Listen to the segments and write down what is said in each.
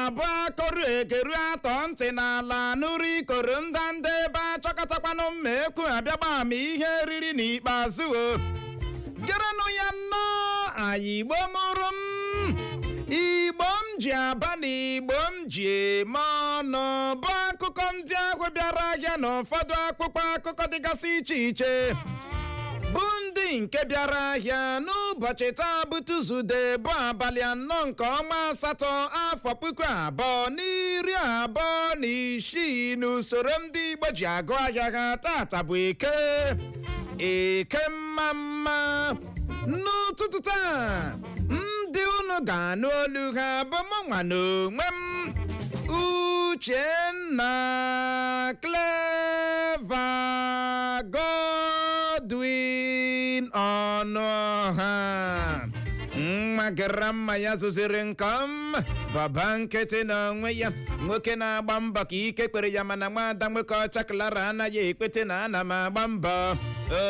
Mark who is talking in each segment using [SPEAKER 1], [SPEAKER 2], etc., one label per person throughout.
[SPEAKER 1] Na-abụ akọrụ egeru atọ ntị n'ala nụrụ ikoro ndanda ebe achọkọtakwanụ mma ekwu abịagba ama ihe riri n'ikpeazụ. O gerenụ ya nnọọ. Anyị Igbo mụrụ m, Igbo m ji aba na Igbo m ji eme ọnụ, bụ akụkọ ndị ahụ bịara ahịa na ụfọdụ akpụkpọ akụkọ dịgasị iche iche, bụ ndị nke bịara ahịa n'ụbọchị taa, bụ Tuzdee, bụ abalị 4 nke ọnwa asatọ, afọ 2026, n'usoro ndị Igbo ji agụ ahịa ha. Tata bụ Eke, Eke mma mma. N'ụtụtụ taa, ndị unu ga-anụ olu ha bụ mụ nwa n'onwe m, Uchenna Clever Godwin Ọnụọha, nwa gara mma ya zụziri nke ọma, baba nkịtị n'onwe ya, nwoke na-agba mbọ ka ike kpere ya, mana nwada nwoke ọcha Clara anaghị ekwete na ana m agba mbọ.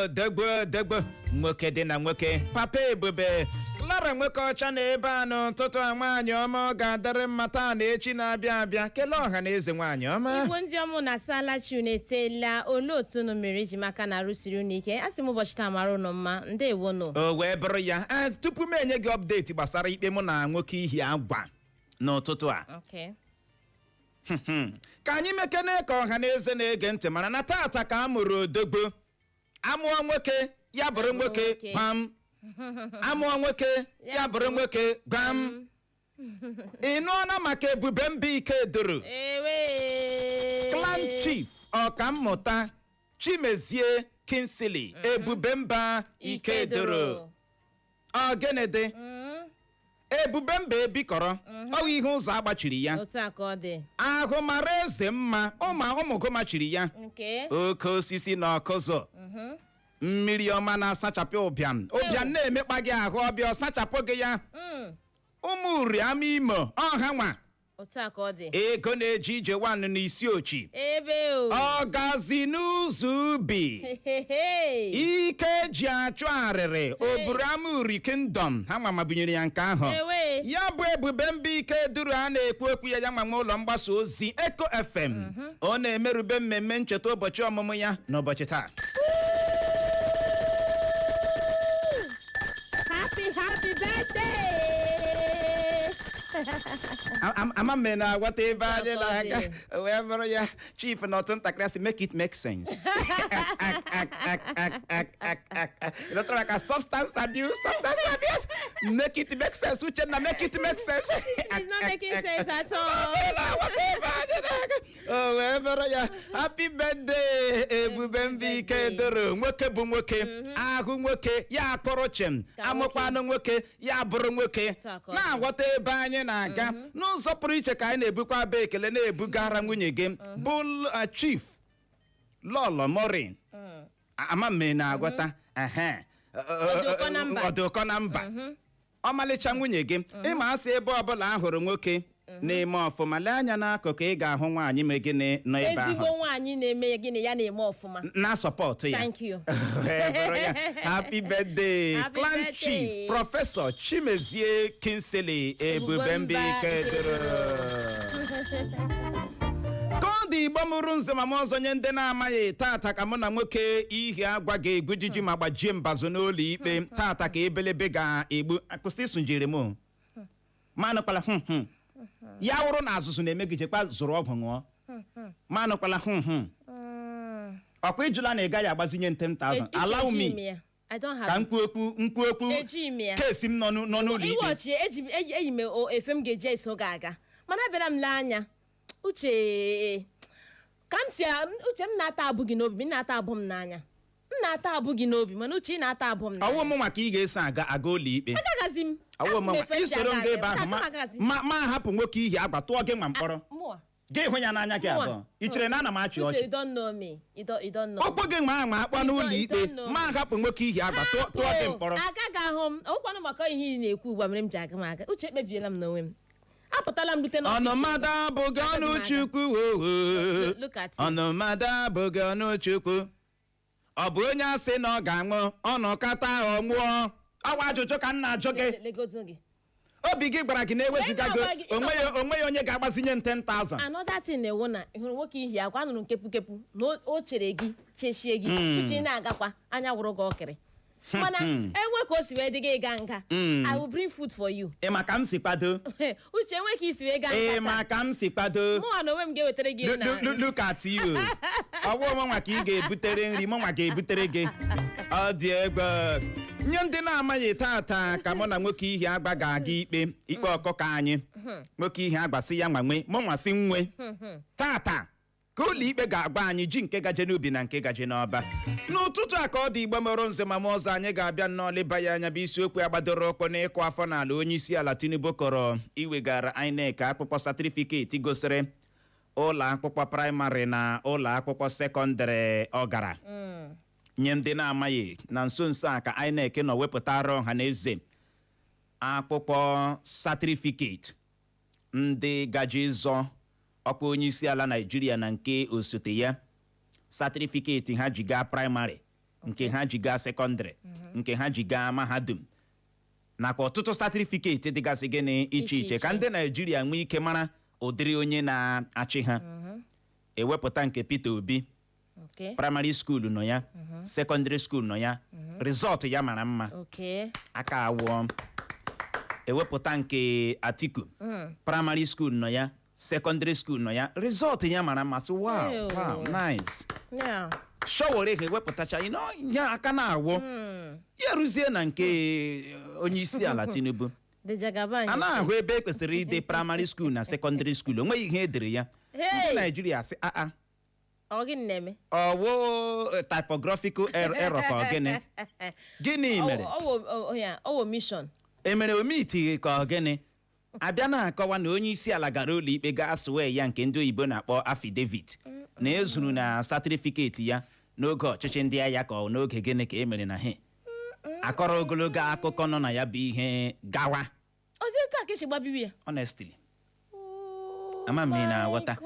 [SPEAKER 1] Odegbo, odegbo nwoke dị na nwoke, papa ebube Clara nwoke ọcha na ebe a n'ụtụtụ a. Nwaanyị ọma, ọ ga-adịrị mma taa na echi na-abịa abịa. Kelee ọha na eze, nwaanyị ọma.
[SPEAKER 2] Igbo ndị ọmụ na asalachi, unu eteela. Olee otu unu mere iji maka na arụsiri unu ike? A sị m ụbọchị taa mara unu mma. Ndewonụ.
[SPEAKER 1] O wee bụrụ ya. Tupu m enye gị update gbasara ikpe mụ na nwoke ihi agwa n'ụtụtụ a, ka anyị mekene ka ọha na eze na-ege ntị mara na tata ka a mụrụ odogbo. Amụọ nwoke, ya bụrụ nwoke.
[SPEAKER 2] Nwoke.
[SPEAKER 1] Gbam. Amụọ nwoke, ya bụrụ nwoke. Gbam. Ị nụọna maka Ebube Mba Ike Duru?
[SPEAKER 2] Ewe.
[SPEAKER 1] Clan Chief, Ọkammụta Chimezie Kinsley Ebube Mba Ikeduru. Ọ gịnị dị? Ebube Mba ebikọrọ ọ ihe ụzọ agbachiri ya.
[SPEAKER 2] Otu a ka ọ dị.
[SPEAKER 1] Ahụ mara eze mma, ụma ụmụ chiri ya.
[SPEAKER 2] Nke
[SPEAKER 1] oke osisi na ọkụzọ mmiri ọma na-asachapụ ụbịam. Ụbịam na-emekpa gị ahụ, ọbịa ọ sachapụ gị ya. Ụmụ uri ama Imo ọha nwa.
[SPEAKER 2] Otu a ka ọ dị.
[SPEAKER 1] Ego na-eji ije wanụ n'isi ochi.
[SPEAKER 2] Ebe o.
[SPEAKER 1] Ọgazi n'ụzọ ubi.
[SPEAKER 2] Hehehe.
[SPEAKER 1] Ike ji achụ arịrị oburu ama uri kingdom, ha nwa mabunyere ya nke ahụ.
[SPEAKER 2] Ewe.
[SPEAKER 1] Ya bụ Ebube Mba Ike Duru a na-ekwu okwu ya, ya nwa nwe ụlọ mgbasa ozi Eco FM, ọ na-emerube mmemme ncheta ụbọchị ọmụmụ ya n'ụbọchị taa.
[SPEAKER 2] Happy, happy birthday!
[SPEAKER 1] Ama m na-aghọta ebe anyị
[SPEAKER 2] Ọ
[SPEAKER 1] na-aga.
[SPEAKER 2] dị.
[SPEAKER 1] Wee bụrụ ya, chief na otu ntakịrị asị, "Make it make sense." Lọtara maka substance abuse, substance abuse. Make it make sense, Uchenna, make it make sense.
[SPEAKER 2] It's not making sense at all.
[SPEAKER 1] O wee bụrụ ya, happy birthday, Ebube Mba Ike Doro. Nwoke bụ nwoke, ahụ nwoke ya akpọrọ chem.
[SPEAKER 2] Ka
[SPEAKER 1] Amụkwanụ nwoke, ya bụrụ nwoke.
[SPEAKER 2] Otu a ka ọ dị.
[SPEAKER 1] Na-aghọta ebe anyị na-aga. N'ụzọ pụrụ iche ka anyị na-ebukwa aba ekele na-ebugara nwunye gị bụ Chief Lọlọ Morin. Ama m na-aghọta ehe.
[SPEAKER 2] Ọ dị ụkọ na mba.
[SPEAKER 1] Ọ dị ụkọ na mba. Ọmalịcha nwunye gị, ịma asị ebe ọbụla a hụrụ nwoke na-eme ọfụma, lee anya n'akụkụ, ị ga-ahụ nwaanyị mere gịnị nọ ebe
[SPEAKER 2] Ezigbo
[SPEAKER 1] ahụ.
[SPEAKER 2] nwaanyị na-eme ya gịnị, ya na-eme ọfụma.
[SPEAKER 1] Na support ya.
[SPEAKER 2] Thank you.
[SPEAKER 1] Wee bụrụ ya. Happy birthday,
[SPEAKER 2] Happy
[SPEAKER 1] clan
[SPEAKER 2] birthday.
[SPEAKER 1] chief, Professor Chimezie Kinsley Ebube Mbaike Doro. Ka ọ dị, Igbo mụrụ nze ma m ọzọ, nye ndị na-amaghị, tata ka mụ na nwoke ihi agwa ga-egbu jiji ma gbajie mbazụ n'ụlọ ikpe. Tata ka ebelebe ga-egbu. Kwụsị ịsụjiri m manụkwala. Hụ hụ ya wụrụ na azụzụ na-eme gị, jekwa zụrụ ọgwụ ṅụọ. Manụkwala. Hụ hụ ọkwa ịjụla na ị gaghị agbazinye m 10,000. Allow
[SPEAKER 2] Eji m
[SPEAKER 1] me
[SPEAKER 2] ya. I don't have
[SPEAKER 1] ka
[SPEAKER 2] it.
[SPEAKER 1] m kwuo okwu, nkwu okwu.
[SPEAKER 2] Ejighị m ya.
[SPEAKER 1] Kesi m nọ n'ụlọ ikpe.
[SPEAKER 2] Iwọchi eji eyi m efe m ga-eji eso gị aga, mana abịara m lee anya, Uche, ka m si uche m na-ata abụ gị n'obi, m na-ata abụ m n'anya, m na-ata abụ gị n'obi, mana uche, ị na-ata abụ m
[SPEAKER 1] Ọwụ
[SPEAKER 2] n'anya.
[SPEAKER 1] m nwa ka ị ga-eso aga ụlọ ikpe.
[SPEAKER 2] Agagazi m.
[SPEAKER 1] Ọwụ
[SPEAKER 2] Asị
[SPEAKER 1] m
[SPEAKER 2] m
[SPEAKER 1] nwa
[SPEAKER 2] efe m ji
[SPEAKER 1] isoro m
[SPEAKER 2] aga
[SPEAKER 1] gaa ebe
[SPEAKER 2] aga.
[SPEAKER 1] ahụ ma
[SPEAKER 2] Agazi.
[SPEAKER 1] ma hapụ nwoke ihi agba tụọ gị nwa mkpọrọ.
[SPEAKER 2] Mụa.
[SPEAKER 1] Gị hụ ya n'anya gị
[SPEAKER 2] Mụa.
[SPEAKER 1] abụọ, ị chere na ana m achị
[SPEAKER 2] Uche,
[SPEAKER 1] ọchị?
[SPEAKER 2] you don't know me. You don't know.
[SPEAKER 1] Okwu gị nwa anwa akpọ n'ụlọ
[SPEAKER 2] You
[SPEAKER 1] ikpe
[SPEAKER 2] don't know.
[SPEAKER 1] ma hapụ nwoke ihi agba tụọ gị mkpọrọ.
[SPEAKER 2] Agaghị ahụ m ọgwụkwanụ maka ihe ị na-ekwu ugbu a mere m ji aga m aga. Uche, ekpebiela m n'onwe m, apụtala m rute n'ọfịs.
[SPEAKER 1] Ọnụmada abụghị ọnụ
[SPEAKER 2] Agaghị m aga.
[SPEAKER 1] Chukwu ooo.
[SPEAKER 2] Look at you.
[SPEAKER 1] Ọnụmada abụghị ọnụ Chukwu. Ọ bụ onye asị na ọ ga-anwụ ọnụ kata ọ nwụọ? Ọwa ajụjụ ka m na-ajụ gị.
[SPEAKER 2] Legodu gị.
[SPEAKER 1] Obi gị gwara gị na ewezuga gị,
[SPEAKER 2] Wee na-agwa gị-
[SPEAKER 1] onweghị onye ga-agbazinye m 10,000.
[SPEAKER 2] Another thing na-ewu na ị hụrụ nwoke ihi akwa, anụrụ nkepukepu na o chere gị, chechie gị. Uche, ị na-agakwa, anya gwụrụ gị ọkịrị, mana enwe ka o si wee dị gị ịga nga, I will bring food for you.
[SPEAKER 1] Ị ma ka m si kwado?
[SPEAKER 2] Uche, enwe ka isi wee gaa
[SPEAKER 1] Ị
[SPEAKER 2] nga
[SPEAKER 1] ma
[SPEAKER 2] taa,
[SPEAKER 1] ka m si kwado?
[SPEAKER 2] mụnwa na onwe m ga-ewetara gị
[SPEAKER 1] Look,
[SPEAKER 2] na
[SPEAKER 1] look, look at you. Ọwụ mụnwa ka ị ga-ebutere nri, mụnwa ga-ebutere gị. Ọ dị egwu. Nye ndị na-amaghị, tata ka mụ na nwoke ihi agba ga-aga ikpe, ikpe ọkụkọ anyị. Nwoke ihi agba sị ya nwanwe, mụnwa sị nwe. Tata ka ụlọ ikpe ga-agba anyị ji nke gaje n'ubi na nke gaje n'ọba. N'ụtụtụ a ka ọ dị igbo mụrụ nze ma ọzọ, anyị ga-abịa nnọọ leba ya anya, bụ isiokwu ya gbadoro ụkwụ n'ịkụ afọ n'ala onye isi ala Tinubu kọrọ iwegara INEC akwụkwọ certificate gosiri ụlọ akwụkwọ praịmarị na ụlọ akwụkwọ sekọndịrị ọ gara. Nye ndị na-amaghị, na nso nso a ka INEC nọ wepụtara ọha na eze akwụkwọ certificate ndị gaje ịzọ ọkwa onye isi ala Naijiria na nke osote ya, certificate ha ji gaa praịmarị, nke ha ji gaa sekọndịrị, nke ha ji gaa mahadum, nakwa ọtụtụ certificate dịgasị gịnị iche iche, ka
[SPEAKER 2] iche.
[SPEAKER 1] ndị Naijiria nwee ike mara ụdịrị onye na-achị ha. Ewepụta nke Peter Obi, primary school nọ ya, secondary school nọ ya, result ya mara mma, aka awụọ. Ewepụta nke Atiku, primary school nọ ya, secondary school nọ ya, result ya mara mma. Sị wow,
[SPEAKER 2] Ew.
[SPEAKER 1] wow, nice. Sowore ha ewepụtacha ya, aka na-awụ ya. Ruzie na nke onye isi ala Tinubu,
[SPEAKER 2] The Jagaban.
[SPEAKER 1] a na-ahụ ebe e kwesịrị ide primary school na secondary school, o nweghị ihe edere ya. Ndị
[SPEAKER 2] Hey!
[SPEAKER 1] Naijiria sị, aa,
[SPEAKER 2] Ọ gịnị na-eme?
[SPEAKER 1] Ọwụ typographical error ka ọ gịnị? Gịnị mere?
[SPEAKER 2] Ọwụ mission.
[SPEAKER 1] Emere omiti ka ọ gịnị? Abịa na-akọwa na onye isi ala gara ụlọ ikpe gaa swear ya, nke ndị oyibo na-akpọ affidavit, na ezuru na certificate ya n'oge ọchịchị ndị agha, ka ọ n'oge gịnị ka e mere na he akọrọ ogologo akụkọ nọ na ya bụ ihe gawa.
[SPEAKER 2] Ozi etu a ka esi gbabiwi ya.
[SPEAKER 1] Honestly, ama m ị na-aghọta.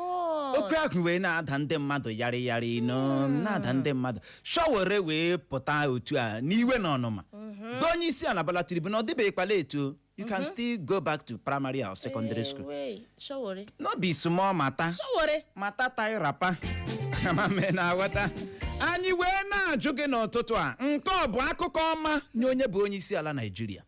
[SPEAKER 1] Okwu ahụ wee na-ada ndị mmadụ yarị yarị, nọ na-ada ndị mmadụ. Sowore wee pụta otu a n'iwe na ọnụma gwa onye isi ala Bola Tinubu na ọ dịbeghịkwala etu you can still go back to primary or secondary school.
[SPEAKER 2] Sowore.
[SPEAKER 1] No be small matter.
[SPEAKER 2] Sowore.
[SPEAKER 1] Mata tai rapa. Ama m ị na-aghọta. Anyị wee na-ajụ gị n'ụtụtụ a, nke ọ bụ akụkọ ọma nye onye bụ onye isi ala Naijiria?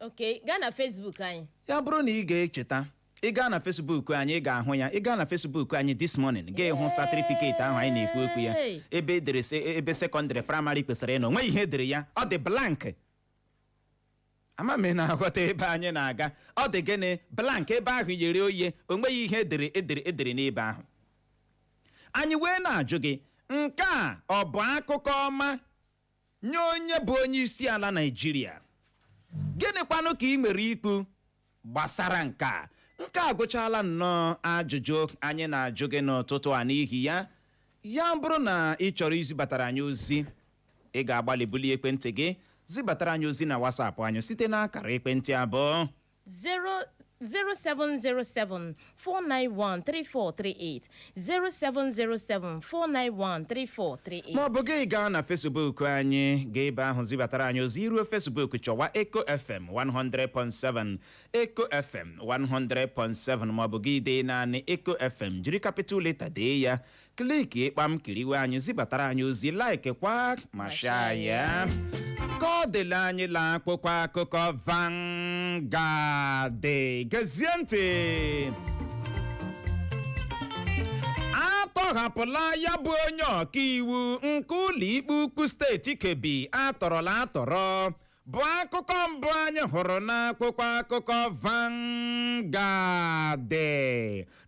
[SPEAKER 2] Ok, gaa na Facebook anyị.
[SPEAKER 1] Ya bụrụ na ị ga-echeta, ị gaa na Facebook anyị, ị ga-ahụ ya. Ị gaa na Facebook anyị this morning, ga-ehụ certificate ahụ anyị na-ekwu okwu ya,
[SPEAKER 2] Hey!
[SPEAKER 1] ebe edere ebe secondary, primary kwesịrị ịnọ, nweghị ihe edere ya, ọ dị blank. Ama m ị na-aghọta ebe anyị na-aga. Ọ dị gịnị? Blank. Ebe ahụ yere oye, o nweghị ihe edere edere edere n'ebe ahụ. Anyị wee na-ajụ gị, nke a ọ bụ akụkọ ọma nye onye bụ onye isi ala Naijiria? Gịnịkwanụ ka ị nwere ikwu gbasara nke a? Nke a gwụchala nnọọ ajụjụ anyị na-ajụ gị n'ụtụtụ a. N'ihi ya, ya bụrụ na ị chọrọ izibatara anyị ozi, ị ga-agbalị bulie ekwentị gị zibatara anyị ozi na WhatsApp anyị site n'akara ekwentị abụọ:
[SPEAKER 2] 0707 491 3438, 0707 491 3438.
[SPEAKER 1] Ma ọ bụ gị gaa na Facebook anyị, gaa ebe ahụ zibatara anyị ozi. Iruo Facebook, chọwa Eco FM 100.7, Eco FM 100.7, ma ọ bụ gị dee naanị Eco FM, jiri capital letter dee ya, click ịkpam, kiriwe anyị, zibatara anyị ozi, like kwa ma share ya. Ka ọ dịla anyị la akwụkwọ akụkọ Vanguard. Gezie ntị. Atọhapụla ya bụ onye ọkaiwu nke ụlọ ikpe ukwu steeti Kebbi atọrọla atọrọ, bụ akụkọ mbụ anyị hụrụ n'akwụkwọ akụkọ Vanguard.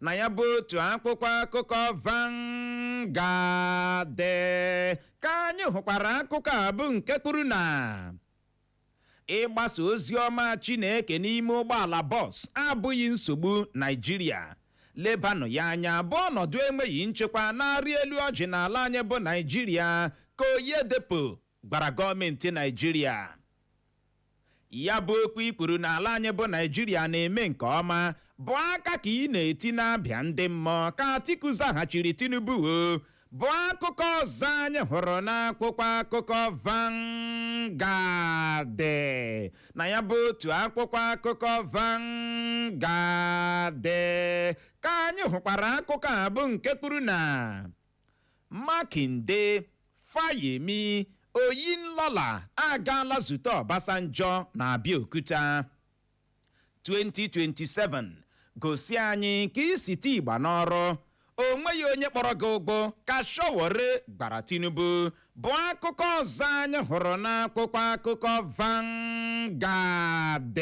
[SPEAKER 1] Na ya bụ otu akwụkwọ akụkọ Vanguard ka anyị hụkwara akụkọ a, bụ nke kwuru na ịgbasa ozi ọma Chineke n'ime ụgbọala bọs abụghị nsogbu Naijiria, lebanụ ya anya bụ ọnọdụ enweghị nchekwa na-arị elu ọjị n'ala anyị bụ Naijiria, ka Oyedepo gwara gọọmenti Naijiria. Ya bụ okwu ikwuru n'ala anyị bụ Naijiria na-eme nke ọma bụ aka ka ị na-eti na-abịa ndị mmụọ, ka Atiku zaghachiri Tinubu. O Bụ akụkọ ọzọ anyị hụrụ n'akwụkwọ akụkọ Vanguard. Na ya bụ otu akwụkwọ akụkọ Vanguard ka anyị hụkwara akụkọ a, bụ nke kwuru na Makinde, Fayemi, Oyinlola agaala zute Obasanjo na Abeokuta. 2027, gosi anyị ka isi ti igba n'ọrụ, o nweghị onye kpọrọ gị ụgwọ, ka Sowore gbara Tinubu, bụ akụkọ ọzọ anyị hụrụ n'akwụkwọ akụkọ Vanguard.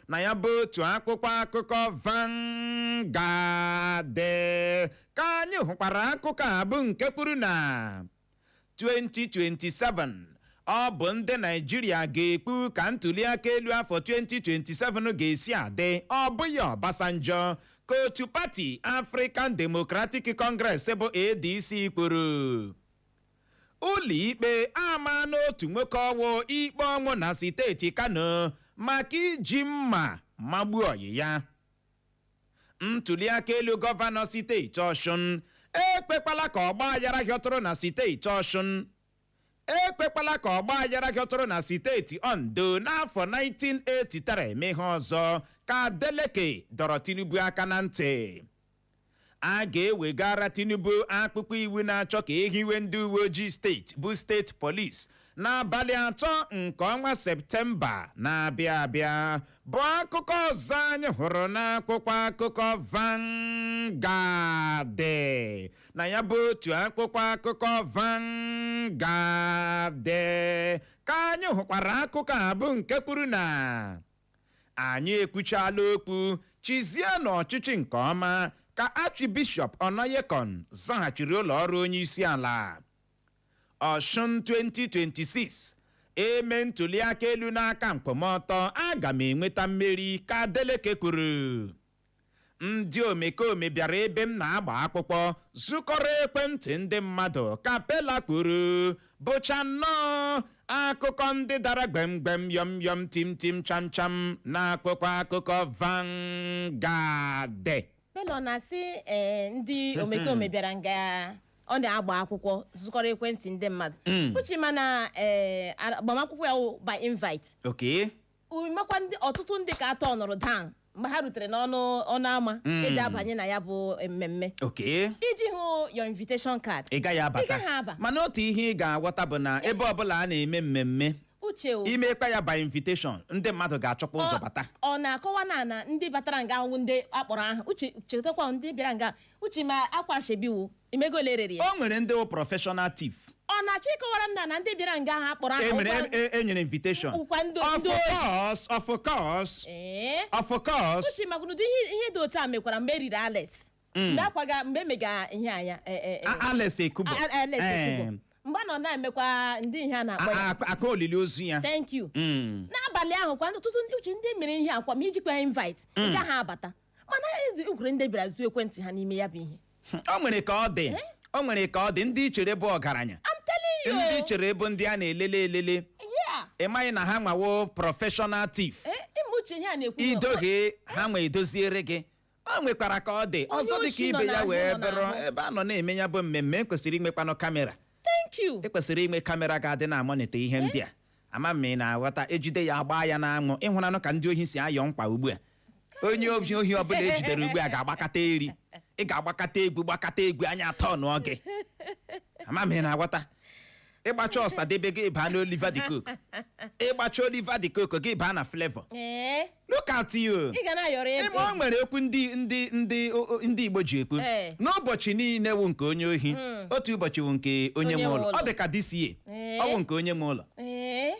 [SPEAKER 1] Na ya bụ otu akwụkwọ akụkọ Vanguard ka anyị hụkwara akụkọ a, bụ nke kwuru na 2027, ọ bụ ndị Naijiria ga-ekpu ka ntụliaka elu afọ 2027 ga-esi adị, ọ bụghị Obasanjo, ka otu pati African Democratic Congress bụ ADC kwuru. Ụlọikpe ama n'otu nwoke ọnwụ ikpe ọnwụ na steeti Kano maka iji mma magbuo ọyị ya. Ntụliaka elu gọvanọ steeti Ọshụn, ekpekwala ka ọgba aghara hịọtụrụ na steeti Ọshụn, ekpekwala ka ọgba aghara hịọtụrụ na steeti Ondo n'afọ 1983 emeghe ọzọ, ka Adeleke dọrọ Tinubu aka na ntị. A ga-ewegara Tinubu akpụkpọ iwu na-achọ ka ehiwe ndị uwe ojii steeti bụ state police n'abalị 3 nke ọnwa Septemba na-abịa abịa, bụ akụkọ ọzọ anyị hụrụ n'akwụkwọ akụkọ Vanguard. Na ya bụ otu akwụkwọ akụkọ Vanguard ka anyị hụkwara akụkọ a, bụ nke kwuru na anyị ekwuchala okwu, chizie n'ọchịchị nke ọma, ka Archbishop Onaiyekan zaghachiri ụlọ ọrụ onye isi ala. Ọshụn 2026, eme ntụliaka elu n'aka mkpọmọtọ, aga m enweta mmeri, ka Adeleke kwuru. Ndị omekome bịara ebe m na-agba akwụkwọ zụkọrọ ekwentị ndị mmadụ, ka Pela kwuru. Bụcha nnọọ akụkọ ndị dara gbemgbem, yọm yọm, tim tim, cham cham na akwụkwọ akụkọ Vanguard.
[SPEAKER 2] Pelo na-asị ee, ndị omekome bịara nga ọ na-agba akwụkwọ zụkọrọ ekwentị ndị mmadụ. Uche, mana ee, agbamakwụkwọ ya wụ by invite. Makwa ndị ọtụtụ ndị ka atọ nọrọ down mgbe ha rutere n'ọnụ ọnụ ámá eji abanye na ya bụ mmemme iji hụ your invitation card.
[SPEAKER 1] Ị gaghị abata.
[SPEAKER 2] Ị gaghị aba.
[SPEAKER 1] Mana otu ihe ị ga-aghọta bụ na ebe ọbụla a na-eme mmemme,
[SPEAKER 2] Uche o,
[SPEAKER 1] imekwa ya by invitation, ndị mmadụ ga-achọkwa ụzọ bata.
[SPEAKER 2] Ọ na-akọwa na ndị batara nga ahụ, ndị akpọrọ aha. Uche, chetakwa ndị bịara nga. Uche, ma akwa ashebiwo imego ole rere ya.
[SPEAKER 1] O nwere ndị wụ professional thief.
[SPEAKER 2] Ọ na-achọ ịkọwara m na ndị bịara nga ahụ akpọrọ aha
[SPEAKER 1] E mere enyere invitation.
[SPEAKER 2] Ụkwa ndị
[SPEAKER 1] Of
[SPEAKER 2] ndị ohi.
[SPEAKER 1] course, of course.
[SPEAKER 2] Ee.
[SPEAKER 1] Of course.
[SPEAKER 2] Uche, maka ụdị ihe dị otu a mekwara mgbe eriri Alex, mgbe akwaga, mgbe emega ihe anya
[SPEAKER 1] Alex Ekubo.
[SPEAKER 2] Alex Ekubo, mgbe a nọ na-emekwa ndị ihe a na-akpọ ya.
[SPEAKER 1] Aka olili ozu ya.
[SPEAKER 2] Thank you. N'abalị ahụ kwa, ọtụtụ ndị, uche, ndị mere ihe akwa ma ijikwa invite nke ha abata, mana ezi ndị bịara zuo ekwentị ha n'ime ya bụ ihe.
[SPEAKER 1] O nwere ka ọ dị, o nwere ka ọ dị. Ndị chere bụ ọgaranya,
[SPEAKER 2] I'm telling you.
[SPEAKER 1] ndị chere bụ ndị a na-elele elele, ị maghị na ha nwawo professional thief.
[SPEAKER 2] Eh, ịma, uche, ihe a na-ekwu
[SPEAKER 1] Idoghie ha nwe edoziere gị. O nwekwara ka ọ dị.
[SPEAKER 2] Onye
[SPEAKER 1] Ọzọ dị ka
[SPEAKER 2] oshi
[SPEAKER 1] ibe
[SPEAKER 2] nọ
[SPEAKER 1] ya
[SPEAKER 2] n'ahụ,
[SPEAKER 1] wee
[SPEAKER 2] nọ
[SPEAKER 1] bụrụ
[SPEAKER 2] n'ahụ.
[SPEAKER 1] ebe a nọ na-eme ya bụ mmemme, ekwesịrị inwekwanụ camera.
[SPEAKER 2] Thank you.
[SPEAKER 1] Ekwesịrị inwe camera ga-adị na monitor ihe ndị a. Ama m ị na-aghọta? Ejide ya, gbaa ya n'anwụ. Ịhụnanụ ka ndị ohi si ayọ mkpa ugbu a. Onye ohi ọbụla ejidere ugbu a ga-agbakọta eri, ị ga-agbakọta egwu, gbakọta egwu anya atọ nụọ gị. Ama m ị na-aghọta? Ịgbacha Ọsadebe, gị baa n'Oliver de Coke. Ịgbacha Oliver de Coke, gị baa na Flavour. Look at you.
[SPEAKER 2] Ị ga na-ayọrọ ego.
[SPEAKER 1] Ebe o nwere okwu ndị Igbo ji ekwu n'ụbọchị niile wụ nke onye ohi, otu ụbọchị wụ nke onye nwe ụlọ. Ọ dị ka DCA. Ọ wụ nke onye nwe ụlọ.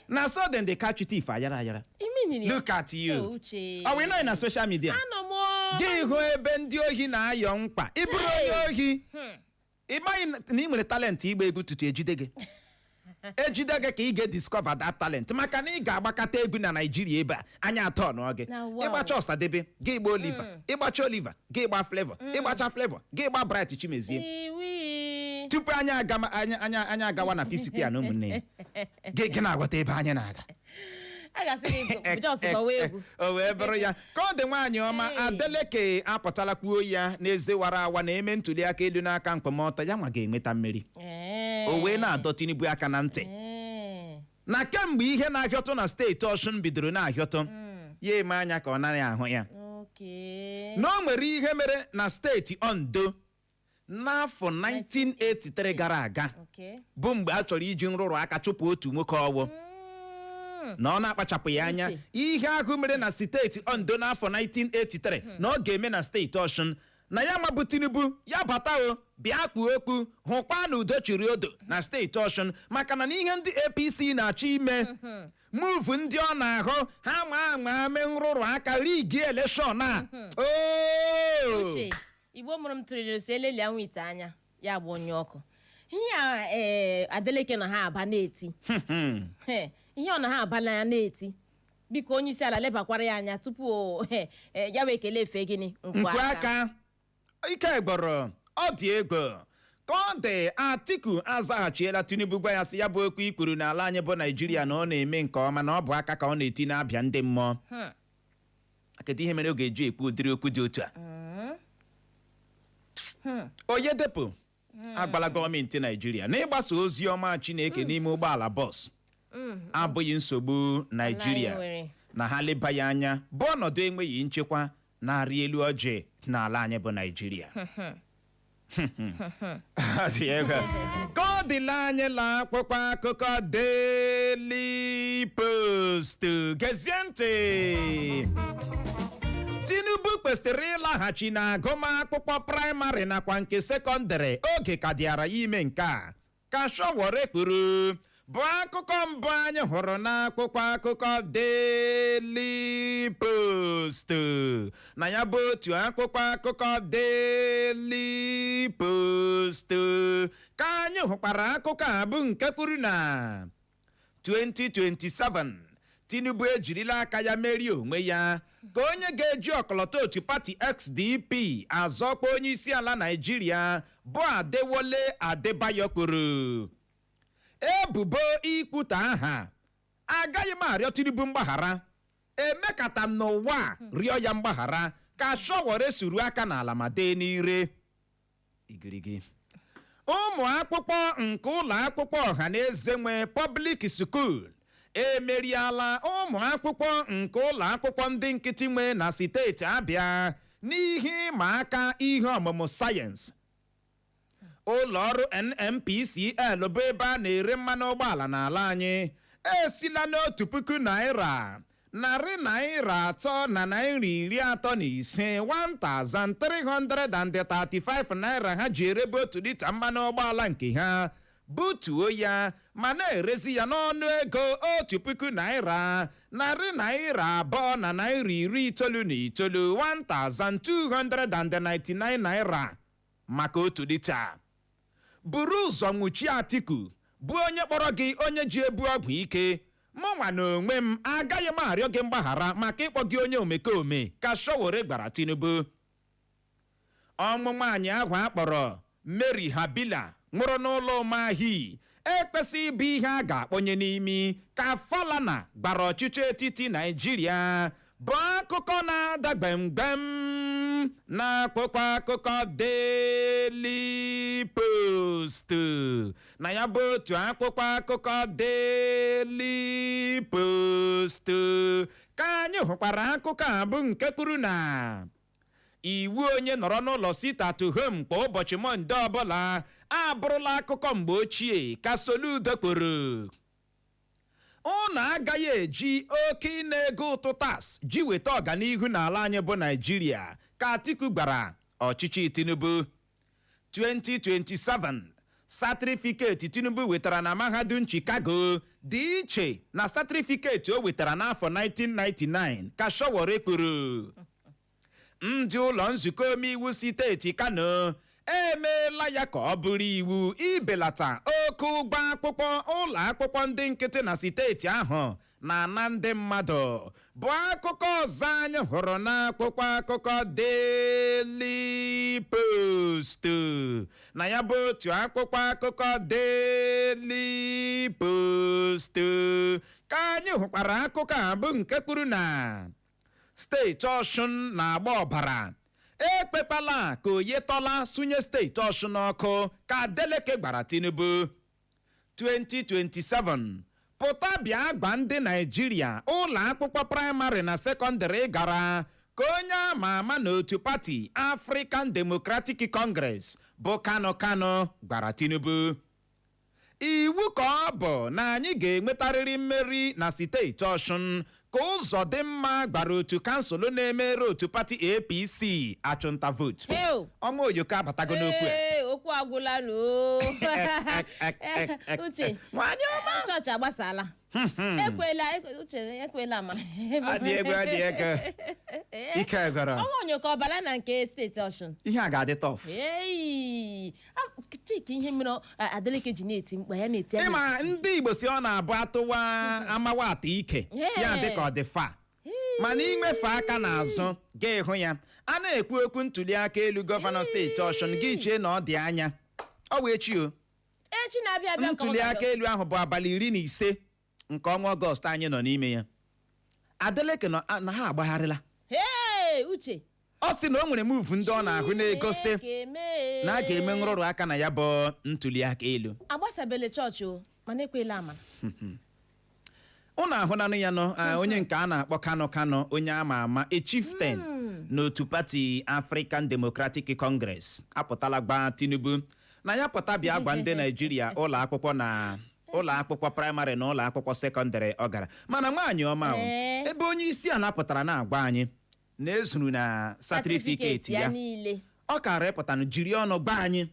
[SPEAKER 1] Na sudden they catch thief ayara ayara.
[SPEAKER 2] Imi niri ya.
[SPEAKER 1] Look at you.
[SPEAKER 2] Oh, Uche.
[SPEAKER 1] Ọ wụ ịnọghị na social media?
[SPEAKER 2] Anọ m o.
[SPEAKER 1] Gị hụ ebe ndị ohi na-ayọ mkpa. Ị bụrụ onye ohi, ị maghị na ị nwere talent ịgba egwu tutu ejide gị. Ejide gị ka ị ga-ediscover that talent, maka na ị ga-agbakọta egwu na Naijiria ebe a anya atọ nụọ gị.
[SPEAKER 2] Na wow.
[SPEAKER 1] Ịgbacha Ọsadebe, gị gba Oliver. Ịgbacha Oliver, gị gba Flavour. Ịgbacha Flavour, gị gba Bright Chimezie.
[SPEAKER 2] Iwi.
[SPEAKER 1] Tupu anyị aga, anya agawa na PCP na ụmụnne ya, gị na-aghọta ebe anyị na-aga.
[SPEAKER 2] A ga-asị gị just gbawa egwu.
[SPEAKER 1] O wee bụrụ ya ka ọ dị. Nwaanyị ọma.
[SPEAKER 2] Hey.
[SPEAKER 1] Adeleke apụtala kwuo ya n'eze wara awa na eme ntuli aka elu n'aka mkpọmọtọ ya nwa ga-enweta mmeri. O wee na-adọ Tinubu aka na ntị na kemgbe ihe na-ahịọtụ na steeti Ọshụn bidoro na-ahịọtụ, ya eme anya ka ọ naghị ahụ ya, na o nwere ihe mere na steeti Ondo n'afọ 1983 gara aga, bụ mgbe a chọrọ iji nrụrụ aka chụpụ otu nwoke ọwụ na ọ na-akpachapụ ya anya.
[SPEAKER 2] Uche.
[SPEAKER 1] Ihe ahụ mere na steeti Ondo n'afọ 1983 na ọ ga-eme na steeti Ọshụn, na ya mabụ Tinubu ya bata o bịa kpuo okpu hụkwa na udo chiri odo na steeti Ọshụn, maka na n'ihe ndị APC na-achọ ime move ndị ọ na-ahụ ha ma ama mee nrụrụ aka rig election a ooo.
[SPEAKER 2] Uche, Igbo mụrụ m tụrịrị si elelia nwa ite anya ya bụ onye ọkụ. Ihe a, ee, Adeleke na ha aba na-eti. He, ihe ọ na ha aba na ya na-eti, biko onye isi ala lebakwara ya anya tupu ya wee kelee efe gịnị
[SPEAKER 1] nku aka ike gbọrọ. Ọ dị ego ka ọ dị. Atiku azaghachiela Tinubu, gwa ya sị ya bụ okwu ikwuru n'ala anyị bụ Naijiria na ọ na-eme nke ọma, na ọ bụ aka ka ọ na-eti na-abịa ndị mmụọ. Kedu ihe mere ọ ga-eji ekwu ụdịrị okwu dị otu a? Oyedepo agbala gọọmenti Naijiria na ịgbasa ozi ọma Chineke n'ime ụgbọala bọs abụghị nsogbu Naijiria
[SPEAKER 2] Ala anyị nwere.
[SPEAKER 1] na ha leba ya anya bụ ọnọdụ enweghị nchekwa na-arị elu ọjị n'ala anyị bụ Naijiria. Ọ dị egwu. Ka ọ dịla anyị la akwụkwọ akụkọ Daily Post. Gezie ntị. Tinubu kwesịrị ịlaghachi na agụmakwụkwọ praịmarị nakwa nke sekọndịrị oge ka dịara ya ime nke a, ka Sowore kwuru, bụ akụkọ mbụ anyị hụrụ n'akwụkwọ akụkọ Daily Post. Na ya bụ otu akwụkwọ akụkọ Daily Post ka anyị hụkwara akụkọ a bụ nke kwuru na 2027 Tinubu ejirila aka ya merie onwe ya ka onye ga-eji ọkọlọtọ otu pati SDP azọkwa onye isi ala Naijiria, bụ Adewole Adebayo kwuru. Ebubo ikwute aha, agaghị m arịọ Tinubu mgbaghara, emekata m n'ụwa a rịọ ya mgbaghara, ka Sowore suru aka n'ala ma dee n'ire igirigi. Ụmụ akwụkwọ nke ụlọ akwụkwọ ọha na eze nwe, public school, emeriala ụmụ akwụkwọ nke ụlọ akwụkwọ ndị nkịtị nwe na steeti Abịa n'ihe ịma aka ihe ọmụmụ sayensị. Ụlọ ọrụ NNPCL bụ ebe a na-ere mmanụ ụgbọala n'ala anyị esila n'1,000 naira 335 na ₦1,335 naira ha ji erebe 1 lita mmanụ ụgbọala nke ha butuo ya ma na-erezi ya n'ọnụ ego ₦1,299 na 99 ₦1,299 maka 1 lita. Buru ụzọ nwụchie Atiku bụ onye kpọrọ gị onye ji ebu ọgwụ ike. Mụnwa na onwe m agaghị m arịọ gị mgbaghara maka ịkpọ gị onye omekome, ka Sowore gwara Tinubu. Ọnwụ nwaanyị ahụ akpọrọ Mary Habila nwụrụ n'ụlọ Ụmahị ekwesịghị ịbụ ihe a ga-akpọnye n'imi, ka Falana gbara ọchịchị etiti Naijiria, bụ akụkọ na-ada gbemgbem n'akwụkwọ akụkọ Daily Post. Na ya bụ otu akwụkwọ akụkọ Daily Post ka anyị hụkwara akụkọ a bụ nke kwuru na iwu onye nọrọ n'ụlọ, sit at home, kwa ụbọchị Mọnde ọbụla abụrụla akụkọ mgbe ochie, ka Soludo kwuru. Unu agaghị eji oke ịna ego ụtụ tax ji weta ọganihu n'ala anyị bụ Naijiria, ka Atiku gwara ọchịchị Tinubu. 2027 certificate Tinubu wetara na mahadum Chicago dị iche na certificate o wetara n'afọ 1999, ka Sowore kwuru. Ndị ụlọ nzukọ omeiwu steeti Kano emeela ya ka ọ bụrụ iwu ibelata oke ụgwọ akwụkwọ ụlọ akwụkwọ ndị nkịtị na steeti ahụ na-ana ndị mmadụ, bụ akụkọ ọzọ anyị hụrụ n'akwụkwọ akụkọ Daily Post. Na ya bụ otu akwụkwọ akụkọ Daily Post ka Ka anyị hụkwara akụkọ a bụ nke kwuru na steeti Ọshụn na-agba ọbara. Ekpekwala ka Oyetola sunye steeti Ọshụn ọkụ, ka Adeleke gbara Tinubu. 2027, pụta bịa gba ndị Naijiria ụlọ akwụkwọ praịmarị na sekọndịrị gara, ka onye ama ama n'otu pati African Democratic Congress bụ Kanu Kanu gwara Tinubu. Iwu ka ọ bụ na anyị ga-enwetarịrị mmeri na steeti Ọshụn, ka ụzọ dị mma gbara otu kansụl na-emere otu pati APC achụnta vootu.
[SPEAKER 2] Heo!
[SPEAKER 1] Ọnwa oyoko abatago n'okwu a.
[SPEAKER 2] Ee, okwu agwụla n'o. Uche,
[SPEAKER 1] Nwanyị ọma.
[SPEAKER 2] Chọọchị agbasala. Ekwela uche, ekwela ma.
[SPEAKER 1] Adị egwu, adị ego, ike gwara.
[SPEAKER 2] Ọnwa onyoko ọbala na nke steeti Ọshụn.
[SPEAKER 1] Ihe a ga-adị tough.
[SPEAKER 2] Ei, Chika, ihe mere Adeleke ji na-eti mkpa ya na-eti ya.
[SPEAKER 1] Ịma ndị Igbo si ọ na-abụ atụwa amawa ata ike ya dị ka ọ dị fa, mana inwefe aka n'azụ ga-ịhụ ya. A na-ekwu okwu ntuli aka elu gọvanọ steeti Ọshụn, gị chee na ọ dị anya, ọ wee chi o.
[SPEAKER 2] Echi na-abịa abịa ka ọ
[SPEAKER 1] Ntuli aka
[SPEAKER 2] ga-abịa.
[SPEAKER 1] elu ahụ bụ abalị 15 nke ọnwa Ọgọst anyị nọ n'ime ya. Adeleke nọ na ha agbagharịla.
[SPEAKER 2] Hey, Uche.
[SPEAKER 1] Ọ sị na o nwere move ndị ọ na-ahụ na-egosi
[SPEAKER 2] Chineke mee.
[SPEAKER 1] na a ga-eme nrụrụ aka na ya bụ ntuli aka elu.
[SPEAKER 2] Agbasabele chọọchị o, mana ekwela amara.
[SPEAKER 1] Ụnụ ahụnanụ ya nọ onye nke a na-akpọ Kanu Kanu, onye ama ama, a chieftain n'otu pati African Democratic Congress, apụtala gba Tinubu na ya pụta bịa gwa ndị Naijiria ụlọ akwụkwọ na ụlọ akwụkwọ praịmarị na ụlọ akwụkwọ sekọndịrị ọ gara. Mana nwaanyị ọma o, ebe onye isi ala pụtara na-agwa anyị na ezuru na certificate
[SPEAKER 2] ya
[SPEAKER 1] ya
[SPEAKER 2] niile,
[SPEAKER 1] ọ kara ịpụtanụ jiri ọnụ gwa anyị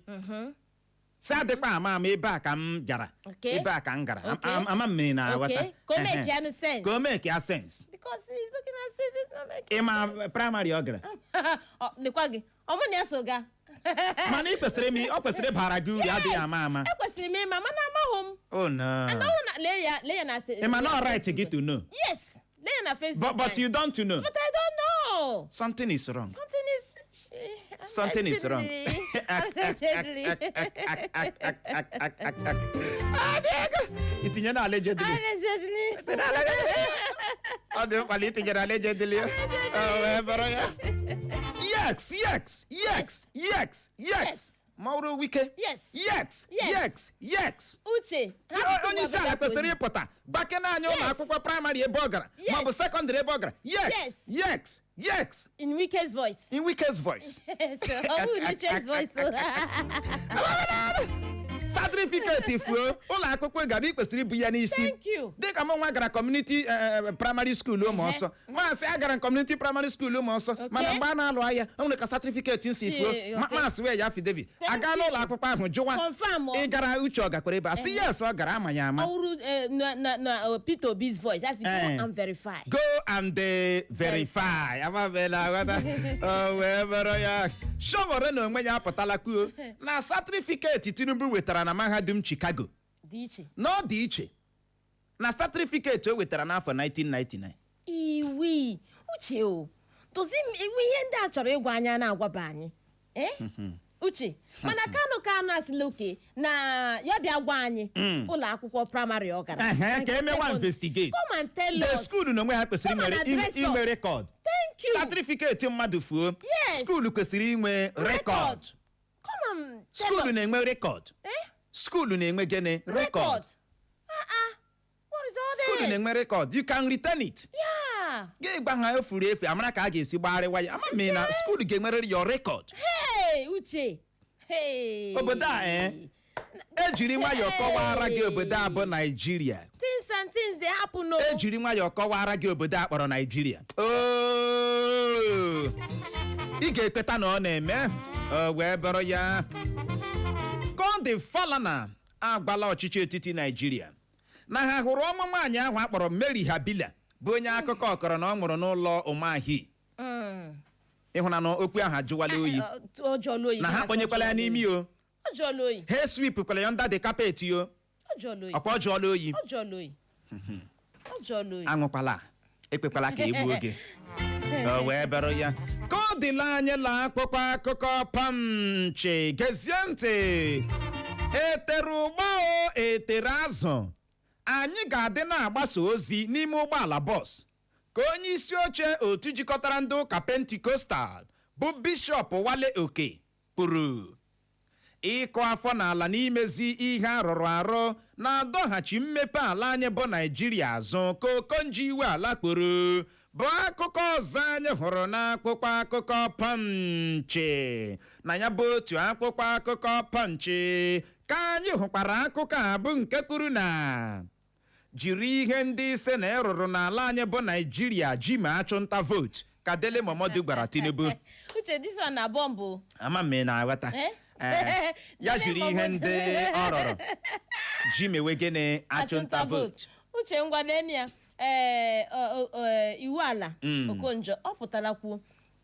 [SPEAKER 1] si adịkwa ama ama, ebe a ka m gara, ebe a ka m gara. Ama m na aghọta.
[SPEAKER 2] Ka o make ya sense.
[SPEAKER 1] Ka o make ya sense.
[SPEAKER 2] Because he's looking as if it's not making
[SPEAKER 1] Ịma praịmarị ọ gara?
[SPEAKER 2] Ọ, lekwa gị, ọ mụ na ya so gaa.
[SPEAKER 1] Mana ị kwesịrị ime, ọ kwesịrị ịbara gị uru, adịghị ama ama.
[SPEAKER 2] Ekwesịrị m ịma, mana amaghị m.
[SPEAKER 1] Oh no.
[SPEAKER 2] And ọ na lee ya, lee ya na
[SPEAKER 1] Ị ma na ọ right gị to know.
[SPEAKER 2] Yes, lee ya na Facebook.
[SPEAKER 1] But you don't know.
[SPEAKER 2] But I don't know.
[SPEAKER 1] Something is wrong.
[SPEAKER 2] Something is
[SPEAKER 1] Something is wrong.
[SPEAKER 2] Allegedly.
[SPEAKER 1] Itinye na allegedly.
[SPEAKER 2] Allegedly.
[SPEAKER 1] Ọ dị mkpa na itinyere allegedly. Ọ wee bụrụ ya. Yes, yes, yes, yes, yes. Ma ọ bụrụ Wike. Yes.
[SPEAKER 2] Yes.
[SPEAKER 1] Yes, yes.
[SPEAKER 2] Uche.
[SPEAKER 1] Onye isi ala kwesịrị ịpụta gbakena anyị ụlọ akwụkwọ praịmarị ebe ọ gara maọbụ sekọndịrị ebe ọ gara. Yes. Yes, yes.
[SPEAKER 2] In Wike's voice.
[SPEAKER 1] In Wike's voice.
[SPEAKER 2] So, ọ bụghị Uche's voice.
[SPEAKER 1] Certificate fuo, ụlọ akwụkwọ gara, ị kwesịrị ibu ya n'isi.
[SPEAKER 2] Thank you.
[SPEAKER 1] Dịka m nwa gara community primary school ụmụ ọsọ, maasị agara m community primary school ụmụ ọsọ, mana mgbe a na-alụ ahịa, o nwere ka certificate nsi fuo. Maasị wee ya affidavit
[SPEAKER 2] Thank
[SPEAKER 1] aga
[SPEAKER 2] you.
[SPEAKER 1] n'ụlọ akwụkwọ ahụ jụwa.
[SPEAKER 2] Confirm, ọ.
[SPEAKER 1] Ị gara Uche, ọ gakwara ebe a? Sị yes, ọ gara, ama ya ama.
[SPEAKER 2] Ọ wụrụ na Peter Obi's voice. That's go and verify.
[SPEAKER 1] Go and verify. Amabela aghọta o wee bụrụ ya. Sowore na onwe ya apụtala kwuo na certificate Tinubu wetara na mahadum Chicago
[SPEAKER 2] dị iche.
[SPEAKER 1] Na ọ dị iche na certificate o wetara n'afọ 1999.
[SPEAKER 2] Iwi Uche o dozi m iwu ihe ndị a chọrọ ịgwa anyị a na-agwaba anyị. Eh? Uche, mana Kanu Kanu asịla oke na ya bịa gwa anyị ụlọ akwụkwọ praịmarị ọ gara.
[SPEAKER 1] Ehe,
[SPEAKER 2] Na
[SPEAKER 1] ka
[SPEAKER 2] nke
[SPEAKER 1] emewa
[SPEAKER 2] second.
[SPEAKER 1] investigate.
[SPEAKER 2] Come and tell
[SPEAKER 1] The
[SPEAKER 2] us.
[SPEAKER 1] school n'onwe ha kwesịrị
[SPEAKER 2] Come and address us.
[SPEAKER 1] inwe record.
[SPEAKER 2] Thank you.
[SPEAKER 1] Certificate mmadụ fuo, school kwesịrị inwe record.
[SPEAKER 2] Come and tell
[SPEAKER 1] School
[SPEAKER 2] us.
[SPEAKER 1] na-enwe record.
[SPEAKER 2] Eh?
[SPEAKER 1] School na-enwe gịnị? Record.
[SPEAKER 2] Ah ah. What is all
[SPEAKER 1] School
[SPEAKER 2] this?
[SPEAKER 1] na-enwe record. You can return it. Gị gba ha efuru efu, amara ka a ga-esi gbagharịwa ya. Ama m na school ga-enwerịrị your record.
[SPEAKER 2] Hey, Uche. Hey.
[SPEAKER 1] Obodo a, ejiri nwayọọ kọwara gị obodo a bụ Naijiria.
[SPEAKER 2] Things and things dey happen o.
[SPEAKER 1] Ejiri nwayọọ kọwara gị obodo a kpọrọ Naijiria. Oo! Ị ga-ekweta na ọ na-eme. O wee bụrụ ya. Kọndị Falana agwala ọchịchị etiti Naijiria na ha hụrụ ọnwa nwaanyị ahụ akpọrọ Mary Habila, bụ onye akụkọ ọkọrọ na ọ nwụrụ n'ụlọ Umahi. Ịhụna okwu ahụ ajụwala oyi.
[SPEAKER 2] Ọ jụọla oyi.
[SPEAKER 1] Na ha kpọnyekwala ya n'imi o.
[SPEAKER 2] Ọ jụọla oyi.
[SPEAKER 1] Ha eswipụkwala ya under the carpet o.
[SPEAKER 2] Ọ jụọla oyi.
[SPEAKER 1] Ọkwa ọ jụọla oyi.
[SPEAKER 2] Ọ jụọla oyi. Ọ jụọla oyi.
[SPEAKER 1] Aṅụkwala, ekwekwala ka egbuo gị. O wee bụrụ ya. Ka ọ dịla anyị la akwụkwọ akụkọ Punch. Gezie ntị. Etere ụgba o etere azụ. Anyị ga-adị na-agbasa ozi n'ime ụgbọala bọs, ka onye isi oche otu jikọtara ndị ụka Pentecostal bụ Bishọp Wale Oke kwuru. Ịkụ afọ n'ala n'imezi ihe arụrụ arụ na-adọghachi mmepe ala anyị bụ Naijiria azụ, ka Okonjo Iweala kwuru, bụ akụkọ ọzọ anyị hụrụ n'akwụkwọ akụkọ Punch. Na ya bụ otu akwụkwọ akụkọ Punch ka anyị hụkwara akụkọ a bụ nke kwuru na jiri ihe ndị ise na ịrụrụ n'ala anyị bụ Naijiria ji ma achụnta vootu, ka Dele Momodu gwara Tinubu.
[SPEAKER 2] Uche, this one na bomb.
[SPEAKER 1] Ama m ị na-aghọta.
[SPEAKER 2] Eh?
[SPEAKER 1] Ee, ya
[SPEAKER 2] Dele
[SPEAKER 1] jiri ihe
[SPEAKER 2] Momodu.
[SPEAKER 1] ndị ọ rụrụ ji mewe gịnị? Achụnta vootu.
[SPEAKER 2] Uche, ngwa n'enu ya. Ee, iwu ala Okonjo ọ pụtara kwuo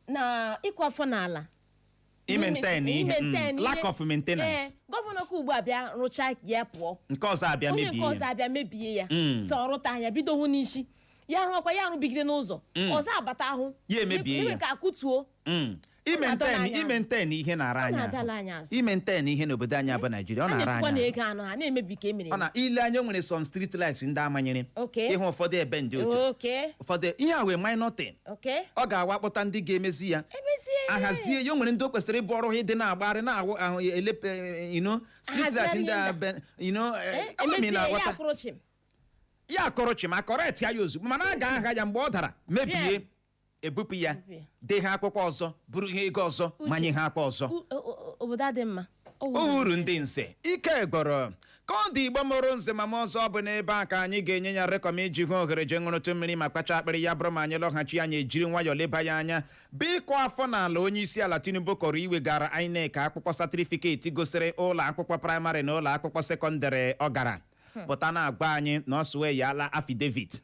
[SPEAKER 2] na ịkụ afọ n'ala
[SPEAKER 1] I-maintain ihe,
[SPEAKER 2] I-maintain
[SPEAKER 1] lack of maintenance.
[SPEAKER 2] Ee, gọvanọ ka ugbu a bịa rụchaa ya pụọ,
[SPEAKER 1] nke ọzọ abịa
[SPEAKER 2] onye
[SPEAKER 1] mebie
[SPEAKER 2] nke ọzọ
[SPEAKER 1] ya.
[SPEAKER 2] abịa mebie ya. So ọrụta anya bido hụ n'isi ya rụọkwa ya rụbigide n'ụzọ ọzọ abata ahụ
[SPEAKER 1] Ya emebie ya.
[SPEAKER 2] Eme ka akụtuo.
[SPEAKER 1] I-maintain
[SPEAKER 2] Ọ na-adọla anyị
[SPEAKER 1] I-maintain ihe na-ara
[SPEAKER 2] Ọ
[SPEAKER 1] anyị
[SPEAKER 2] na-adala
[SPEAKER 1] ahụ.
[SPEAKER 2] anyị azụ.
[SPEAKER 1] I-maintain ihe n'obodo anyị bụ Naijiria, ọ
[SPEAKER 2] A
[SPEAKER 1] na-ara
[SPEAKER 2] na-ekwukwa
[SPEAKER 1] anyị
[SPEAKER 2] na
[SPEAKER 1] ahụ.
[SPEAKER 2] ego anọ ha na-emebi ka emere.
[SPEAKER 1] Ọ na ile anya, o nwere some street lights ndị amanyere ịhụ ụfọdụ ebe ndị otu ụfọdụ ihe a wee minor thing. Ọ ga-awakpụta ndị ga-emezi ya,
[SPEAKER 2] emezie ya.
[SPEAKER 1] ahazie ya. O nwere ndị o kwesịrị ịbụ ọrụ ha ịdị na-agbagharị na-awụ ahụ elepe street light
[SPEAKER 2] Ahazigharị
[SPEAKER 1] ndị a
[SPEAKER 2] ndị
[SPEAKER 1] be ama m ị
[SPEAKER 2] emezie ya.
[SPEAKER 1] na-aghọta.
[SPEAKER 2] Akwụrụ chim.
[SPEAKER 1] Ya akọrọ chi ma correct ya ozugbo, mana a ga-aha ya mgbe ọ dara mebie,
[SPEAKER 2] Bịa.
[SPEAKER 1] ebupụ ya,
[SPEAKER 2] Ebupụ ya.
[SPEAKER 1] dee ha akwụkwọ ọzọ, buru ihe ego ọzọ,
[SPEAKER 2] Uche.
[SPEAKER 1] manye ha akwa ọzọ.
[SPEAKER 2] Obodo adị mma. Ọ wuru.
[SPEAKER 1] O uru ndị nze ike gbọrọ ka ọ dị. Igbo mụrụ nze ma m ọzọ, ọ bụ n'ebe a ka anyị ga-enye ya rekọm iji hụ ohere jee ṅụrụtụ mmiri ma kpacha akpịrị. Ya bụrụ ma anyị lọghachi, anyị ejiri nwayọọ leba ya anya bụ ịkụ afọ n'ala onye isi ala Tinubu kọrọ iwegara INEC akwụkwọ certificate gosiri ụlọ akwụkwọ praịmarị na ụlọ akwụkwọ sekọndịrị ọ gara, pụta na-agba anyị na ọ sụwe ya ala affidavit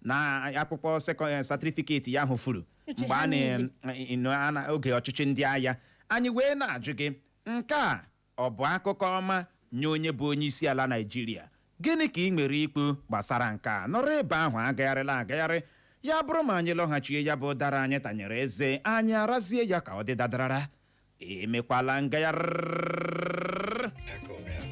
[SPEAKER 1] na akwụkwọ certificate ya ahụ furu
[SPEAKER 2] Uche,
[SPEAKER 1] mgbe
[SPEAKER 2] ha
[SPEAKER 1] a na
[SPEAKER 2] niile.
[SPEAKER 1] oge ọchịchị ndị agha. Anyị wee na-ajụ gị, nke a ọ bụ akụkọ ọma nye onye bụ onye isi ala Naijiria? Gịnị ka ị nwere ikwu gbasara nke a? Nọrọ ebe ahụ, agagharịla agagharị. Ya bụrụ ma anyị lọghachie, ya bụ ụdara anyị tanyere eze, anyị arazie ya ka ọ dị dadarara. Emekwala ngagharị.
[SPEAKER 3] Echo FM.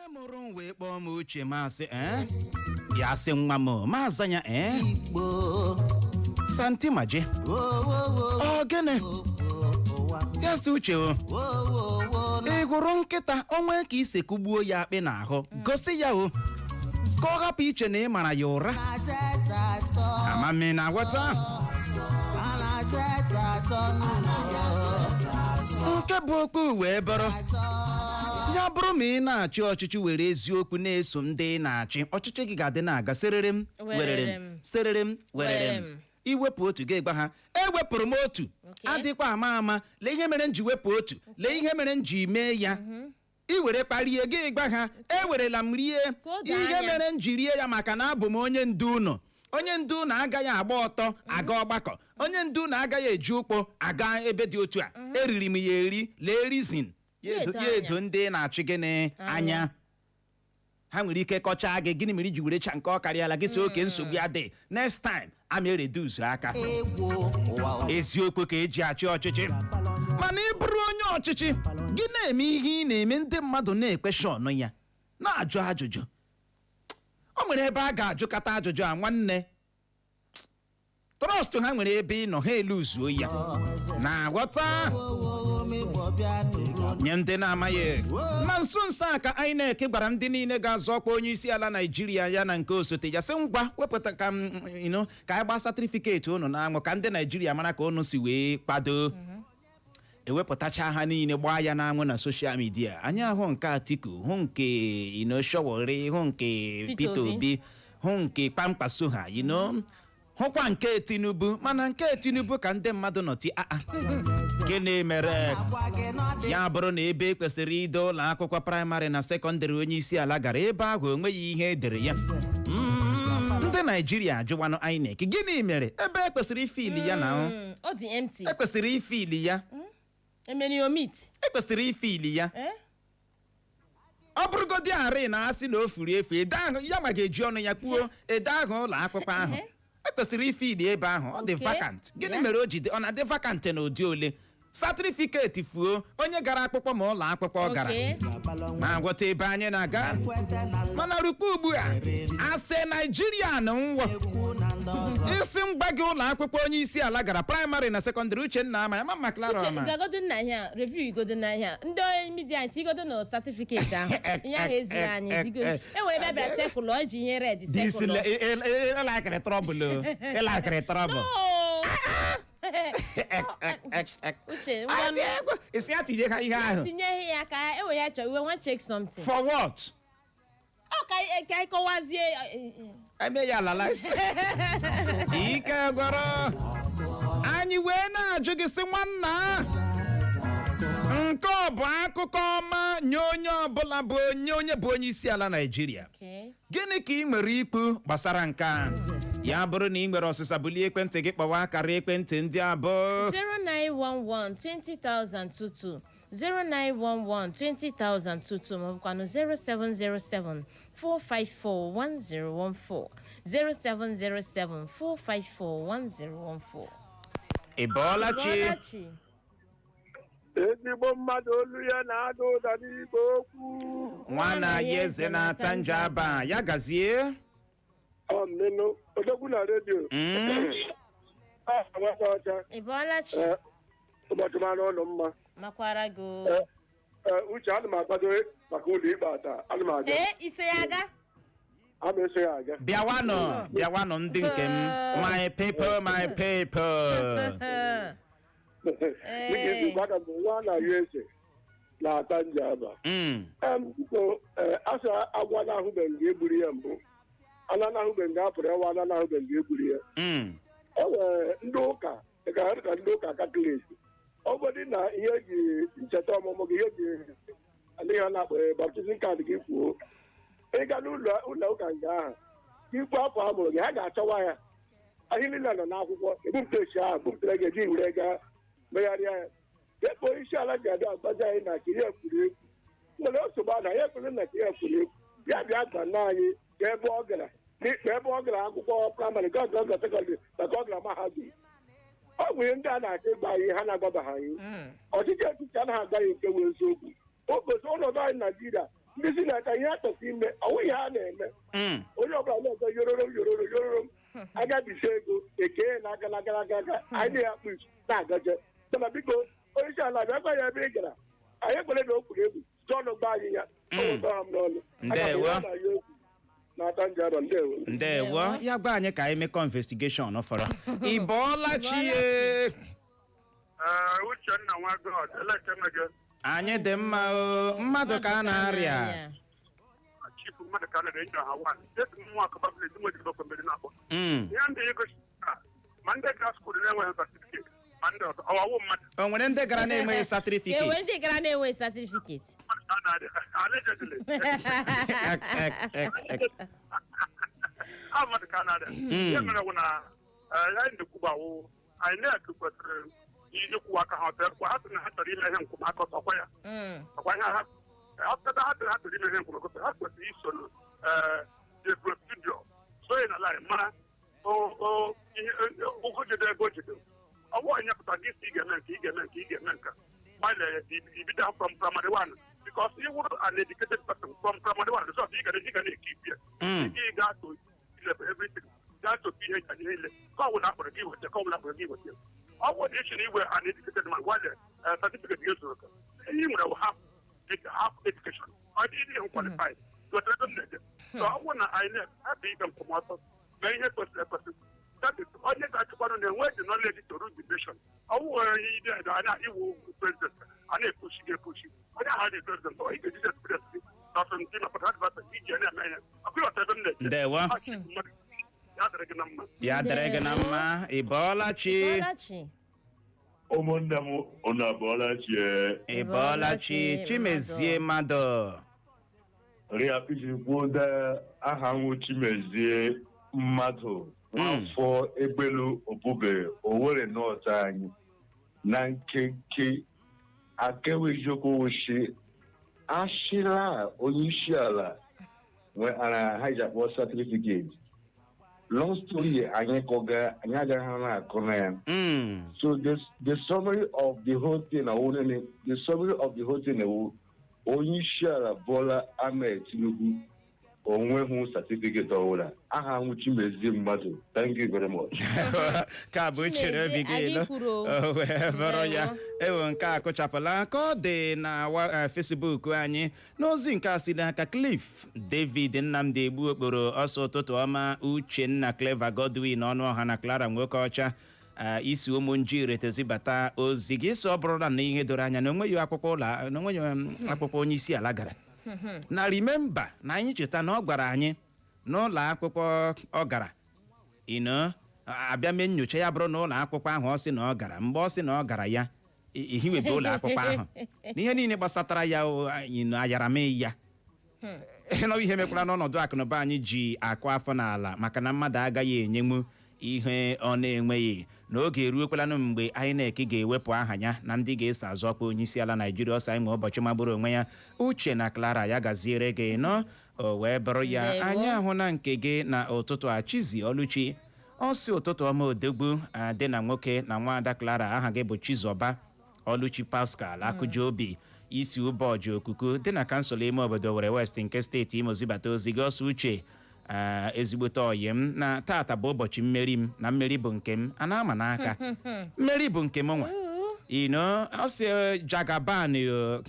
[SPEAKER 1] Nne mụrụ m wee kpọọ m Uche, masị ee, ya sị, "Nwa m," maza ya, ee, santi maje ọ gịnị? Ya sị, "Uche o, ị hụrụ nkịta onwe ka ise kụgbuo ya akpị n'ahụ, gosi ya o, ka ọ hapụ iche na ị mara ya ụra." Amami na aghọta nke bụ okpu wee bụrụ ya bụrụ ma ị na-achị ọchịchị, were eziokwu na-eso ndị ị na-achị, ọchịchị gị ga-adị na-aga serere m werere m, serere m werere m. Iwepụ otu, ga-egba ha, ewepụrụ m otu. Adịkwa ama ama, lee ihe mere m ji wepụ otu, lee ihe mere m ji mee ya. I were kparie gị, gba ha, ewerela m rie.
[SPEAKER 2] Ka o doo
[SPEAKER 1] ihe
[SPEAKER 2] anya.
[SPEAKER 1] Mere m ji rie ya, maka na abụ m onye ndu unu. Onye ndu unu agaghị agba ọtọ aga ọgbakọ, onye ndu unu agaghị eji ụkwụ aga ebe dị otu a. Eriri m ya eri, lee reason ya.
[SPEAKER 2] Ya
[SPEAKER 1] edo
[SPEAKER 2] edo
[SPEAKER 1] ya
[SPEAKER 2] anya.
[SPEAKER 1] Edo ndị na-achị gịnị anya, ha nwere ike kọchaa gị, gịnị mere iji were cha nke ọ karịala gị? Si oke nsogbu adị, next time ama ereduzu aka. Eziokwu ka eji achị ọchịchị, mana ị bụrụ onye ọchịchị, gị na-eme ihe ị na-eme, ndị mmadụ na-ekpeshọn ya, na-ajụ ajụjụ. O nwere ebe a ga-ajụkata ajụjụ a, nwanne, trust ha nwere ebe ị nọ, ha eluzuo ya na-aghọta. Nye ndị na-amaghị, na nso nso a ka INEC gwara ndị niile ga-azọ ọkwa onye isi ala Naijiria ya na nke osote ya, sị ngwa, wepụta ka m ka anyị gbaa certificate unu n'anwụ, ka ndị Naijiria mara ka unu si wee kwado. Ewepụtacha ha niile, gbaa ya n'anwụ na social media. Anyị ahụ nke Atiku, hụ nke Sowore, hụ nke
[SPEAKER 2] Peter
[SPEAKER 1] Peter
[SPEAKER 2] Obi.
[SPEAKER 1] Obi, hụ nke Kpamkpaso ha, hụkwa nke Tinubu. Mana nke Tinubu ka ndị mmadụ nọ ti aa, gịnị mere ya bụrụ na ebe e kwesịrị ide ụlọ akwụkwọ praịmarị na sekọndịrị onye isi ala gara ebe ahụ, onweghị ihe edere ya? Ndị Naijiria ajụwanụ INEC, gịnị mere ebe e kwesịrị ifili ya na
[SPEAKER 2] Ọ dị empty.
[SPEAKER 1] Ekwesịrị ifili ya.
[SPEAKER 2] Emere ya omit.
[SPEAKER 1] Ekwesịrị ifili ya.
[SPEAKER 2] Eh?
[SPEAKER 1] Ọ bụrụgodị arị na asị na o furu efu, ede ahụ ya ma ga-eji ọnụ ya kwuo ede ahụ ụlọ akwụkwọ ahụ ekwesịrị ifili ebe ahụ, ọ dị vacant. Gịnị mere o ji dị, ọ na-adị vacant na ụdị ole certificate fuo onye gara akwụkwọ ma ụlọ akwụkwọ ọ gara? Na-agwọta ebe anyị na-aga, mana rukwa ugbu a, asị Naijiria na nwọ isi mgba gị, ụlọ akwụkwọ onye isi ala gara praịmarị na sekọndịrị, Uchenna ama ya ma Clara
[SPEAKER 2] Uche
[SPEAKER 1] ama.
[SPEAKER 2] gagodo na ihe a, review igodo na ihe a, ndị onye media anyị tigodo na certificate ahụ, ihe ahụ eziri anyị zigo. E wee bịa bịa circle, ọ ji ihe red
[SPEAKER 1] This
[SPEAKER 2] circle.
[SPEAKER 1] ịlakịrị trouble, ịlakịrị trouble.
[SPEAKER 2] No. Uche, ngwanụ.
[SPEAKER 1] Isi ya tinye ha ihe ahụ.
[SPEAKER 2] Tinye ya ka e wee ya chọọ iwe nwa check something.
[SPEAKER 1] For what?
[SPEAKER 2] Ọ ka anyị kọwazie.
[SPEAKER 1] Eme ya analyze. Ike gwọrọ anyị wee na-ajụ gị sị, nwanna, nke ọ bụ akụkọ ọma nye onye ọbụla bụ onye bụ onye isi ala Naijiria. Gịnị ka ị nwere ikwu gbasara nke a? Ya bụrụ na ị nwere ọsịsa, bulie ekwentị gị kpọwa akara ekwentị ndị abụọ:
[SPEAKER 2] 0911 20022, 0911 20022, maọbụkwanụ 0707 454 1014, 0707 454 1014.
[SPEAKER 1] Ị bọọla chi?
[SPEAKER 2] Bọọla chi.
[SPEAKER 3] Ezigbo mmadụ, olu ya na-ada ụda n'igwe okwu.
[SPEAKER 1] Nwa na ya eze na-ata nje aba ya gazie.
[SPEAKER 3] Ọ mmenụ odogwu na redio. Nwata ọcha.
[SPEAKER 2] Ị bọọla chi.
[SPEAKER 3] Ee, ụbọchị mara ụlọ mma.
[SPEAKER 2] Makwara gị o.
[SPEAKER 3] Ee, Uche, ana m akwado maka ụlọ ikpe a taa, ana m aga.
[SPEAKER 2] Ee, ise ya aga.
[SPEAKER 3] Ama eso ya aga.
[SPEAKER 1] Bịawanụ, bịawanụ, ndị nke m, my people, my people.
[SPEAKER 3] Dịka izu gbaka bụ nwa na ya eze na-ata njaba. Biko, ee, asa agwa na-ahụbeghị nga egburu ya mbụ, ana na-ahụbeghị nga apụrụ ewa, ana na-ahụbeghị nga egburu ya. E nwere ndị ụka dịka ndị ụka Katọlik, ọ bụrụ na ihe eji ncheta ọmụmụ gị, ihe eji adịghị a na-akpọ baptism card gị kwuo, ịga n'ụlọ ụlọ ụka nke ahụ ikwu afọ a mụrụ gị, ha ga-achọwa ya. Ahịa niile nọ n'akwụkwọ ebupụta esi ahụ bupụtara gị, eji were gaa megharịa ya. Ebe onye isi ala ji abịa agbazi anyị na kiri ekwuru ekwu nwere nsogbu ada ya ekwere na kiri ekwuru ekwu, ya bịa gwa nna anyị ka ebe ọ gara n'ikpe, ebe ọ gara akwụkwọ praịmarị, ka ọ gara sekọndịrị, na ka ọ gara mahadum. Ọ bụ ihe ndị a na-achọ ịgba anyị, ha na-agbabaghị anyị. Ọchịchị etiti anaghị agba anyị nke wee eziokwu. O gosi ọnọdụ anyị Naijiria. Ndị Senate, ihe ha kwesịrị ime, ọ nweghị ha na-eme. Onye ọbụla na-eze yororo yororo yororo, agabisi ego eke n'aka n'aka n'aka aka anyị na-akpụ isu na-agaje. Mana biko, onye isi ala, bịa gwa ya ebe ị gara. Anyị ekwere na o kwuru egwu jọnụ gba anyị ya. O wetara m n'ọnụ. Aga m
[SPEAKER 1] Ndewo.
[SPEAKER 3] ya na ya egwu n'aka njaba. Ndewo.
[SPEAKER 1] Ndewo. Ya gwa anyị ka anyị mekọ investigation fọrọ. Ị bọọla chi ye?
[SPEAKER 4] Ee, Uchenna nwa God, elekere gị.
[SPEAKER 1] Anyị dị mma o. Mmadụ ka a na-arịa.
[SPEAKER 4] Chief mmadụ ka a na-enye ha wan esi m nwa akụba village nwe jidokwe mmeri na-akpọ. Ihe ndị egosi na ma ndị gara school na-enweghị certificate, ma ndị ọzọ ọwawu mmadụ.
[SPEAKER 1] O nwere ndị gara na-enweghị
[SPEAKER 2] Ka enwe
[SPEAKER 1] certificate?
[SPEAKER 2] Ndị gara na-enwe certificate.
[SPEAKER 4] Mmadụ ka a na-arịa allegedly.
[SPEAKER 1] Ek, ek, ek, ek.
[SPEAKER 4] Ha mmadụ ka a na-arịa. Ihe mere wụ na ya ndị kwugbawo INEC kwesịrị ịkwụwa aka ha ọtọ kwa. Ha sị na ha chọrọ ime ihe nkwụmaka ọtọ kwa ya. Ọkwa ihe ha after ha sịrị ha chọrọ ime ihe nkwụmaka ọtọ, ha kwesịrị iso the procedure, so na line mara o ihe ụgwọ jide ebe o jide. Ọwụ onye pụtara gị si ị ga-eme nke ị ga-eme nke ị ga-eme nke gbalịa ibido from primary one, because ị wụrụ an educated person from primary one result ị ga na-ekip ya. Ị ga to level everything, gaa to PH and niile ka ọ bụla akpọrọ gị weta, ka ọ bụla akpọrọ gị weta. Ọ bụrụ na ị chọrọ iwe an educated man, gbalịa certificate gị zuru oke. Ihe ị nwere bụ half education, ọ dị ịdị qualified. Wetara ebe m na-eje. So ọ bụrụ na INEC hapụ ikpe nkwụmọtọ, mee ihe kwesịrị ekwesị, that is onye ga-achịkwanụ na-enwe the knowledge to rule the nation. Ọ bụghị onye ide a na iwu president a na-epushi gị epushi. Onye ahụ dị president, ọ ị ga-eji experience gị na ọsọmpi na pọta adịbata iji na-eme ihe ọkụ. Ịghọta ebe m na-eje?
[SPEAKER 1] Ndewo.
[SPEAKER 4] Ọ chi mmadụ, ya dịrị gị na mma.
[SPEAKER 1] Ya dịrị gị na mma. Ị bọọla chi?
[SPEAKER 2] Bọọla chi.
[SPEAKER 5] Ụmụnne m, unu abụọla chi?
[SPEAKER 1] Ị bọọla chi, Chimezie mmadụ.
[SPEAKER 5] Ria kwuo de aha nwụ Chimezie mmadụ, nwafọ Egbelu Obube, Owerri North. Anyị na nkenke akewa eziokwu wushi ashịla onye isi ala nwetara ha ji akpọ certificate. Long story anyị kọga, anyị agaghị na-akọ na ya. So the summary of the whole thing, the summary of the whole thing ewu onye isi ala Bola Ahmed Tinubu onweghị certificate ọbụla. Aha nwụ Chimezie mmadụ. Thank you very much.
[SPEAKER 1] Ka bụ chere obi gị.
[SPEAKER 2] Chimezie,
[SPEAKER 1] elu
[SPEAKER 2] anyị kwuru o.
[SPEAKER 1] O wee bụrụ ya.
[SPEAKER 2] Ndewo.
[SPEAKER 1] Ewo, nke a kụchapụla ka ọ dị na Facebook anyị n'ozi nke a si n'aka Cliff David Nnamdi Egbu Okporo ọsọ. Ụtụtụ ọma, Uchenna, Clever, Godwin Ọnụọha na Clara nwoke ọcha. Isi ụmụ nji retezibata ozi gị sị ọ bụrụla na ihe doro anya na onweghị akwụkwọ ụlọ na onweghị akwụkwọ onye isi ala gara. Na remember na anyị cheta na ọ gwara anyị n'ụlọ akwụkwọ ọ gara ino abịa mee nyocha, ya bụrụ na ụlọ akwụkwọ ahụ ọ sị na ọ gara, mgbe ọ sị na ọ gara ya ehiwebe ụlọ akwụkwọ ahụ na ihe niile gbasatara ya ino ayara mee ya ịnọ. Ihe mekwara n'ọnọdụ akụnụba anyị ji akụ afọ n'ala, maka na mmadụ agaghị enyenwu ihe ọ na-enweghị. N'oge eruokwalanụ mgbe INEC ga-ewepụ aha ya na ndị ga-eso azọ ọkwa onye isi ala Naijiria. Ọsọ anyị ma ụbọchị magburu onwe ya. Uche na Clara, ya gaziere gị nọ. O wee bụrụ ya.
[SPEAKER 2] Ndewo.
[SPEAKER 1] Anyị ahụ na nke gị na ụtụtụ a, Chizi Ọlụchi, ọ sị ụtụtụ ọma, odegbu dị na nwoke na nwaada Clara. Aha gị bụ Chizọba Ọlụchi Pascal Akụjaobi, isi ụbọchị okuku dị na kansụl ime obodo Owerri West nke steeti Imo zibata ozi gị. Ọsọ uche, ezigbote ọyị m, na tata bụ ụbọchị mmeri m, na mmeri bụ nke m, a na-ama n'aka mmeri bụ nke m nwa ino. Ọ sị Jagaban o,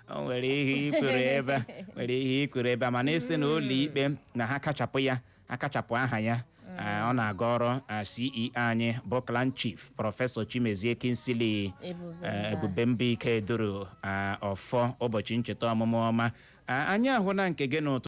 [SPEAKER 1] o nwere ihe ikwuru ebe a, nwere ihe ikwuru ebe a, mana esi na ụlọ ikpe na ha kachapụ ya, akachapụ aha ya. Ọ na-aga ọrụ CE anyị bụ Clan Chief Prọfesọ Chimezie Kinsley
[SPEAKER 2] Ebube
[SPEAKER 1] Ebube Mbike duru ọfọ ụbọchị ncheta ọmụmụ ọma. Anyị ahụ na nke gị n'ụtụtụ.